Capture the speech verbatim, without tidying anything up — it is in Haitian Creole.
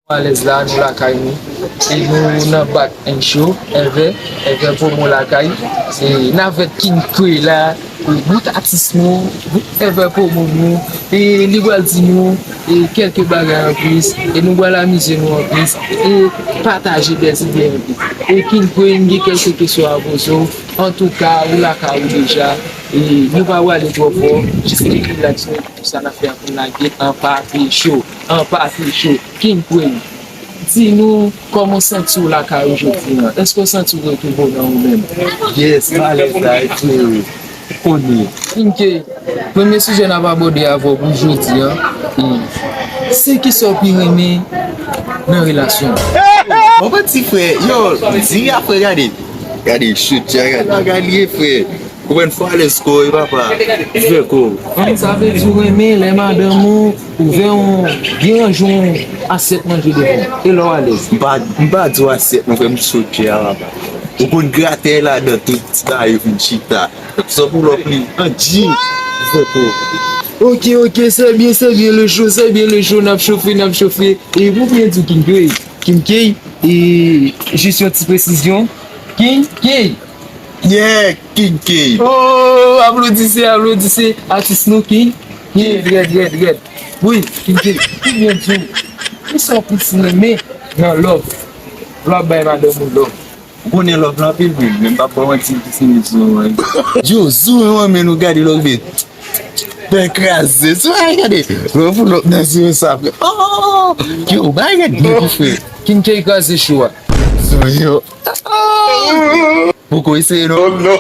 Alèz la, nou lakay nou. E nou nan Back and Show, Èvè, Èvè Promo lakay. E n avèk King Kwe la, e bout atis nou, bout Èvè Promo nou. E li pral di nou, e kèlke bagay anplis. E nou pral amize nou anplis. E pataje dèzide anplis. E King Kwe, m gen kèlke kesyon a poze w. Antouka, ou lakay ou deja. E nou pa prale twò fò. Jis rilaks nou. Sa n ap fè a pou n lage an pati cho, an pati cho. King Kwe, di nou kòman w santi w lakay ou jodi a? Èske w santi w retwouve w nan ou menm? Yes, m alèz la, epi ou konnen. King Kwe, premye sijè n ap abòde avè w pou jodi a, e, se kisa w pi renmen nan relasyon an? Bon, bon, ti frè, yo, di a frè, gade. Gade, chut, ya, gade, gade, li ye, frè. Konprann fò alèz kò e papa. Fè kò. Sa vle di w renmen lè madanm ou ouvè yon, deranje yon asyèt manje devan w. E lè w alèz. M pa, m pa di w asyèt, mon frè, m sot kè a papa. Ou konn gratè ladan tout ti bagay yo fin chita. Sa pou lòp li, an djin. Fè kò. Ok, ok, c'est bien, c'est bien le show, c'est bien le show, n ap chofe, n ap chofe. E pou byen di w King Kwe, King Kwe, e jis yon ti presizyon. King Kwe. Yeah, King K. Oh, aplodise, aplodise. Atis nou King K, rèd, rèd, rèd. Wi, King K, ki byen di w. Kisa w plis renmen nan love? Lè w ap bay madanm ou love. Ou konnen love la anpil, men, men m p ap ba w manti, ki se mezon, wi. Yo, zo, yo, men nou gade love. Ben kraze, zo, ay, gade. Love pou love nan zo sa, frè. Oh, yo, bay rèd byen, frè. King K kraze cho a. Zo, yo. Poko eseye non. Oh, non.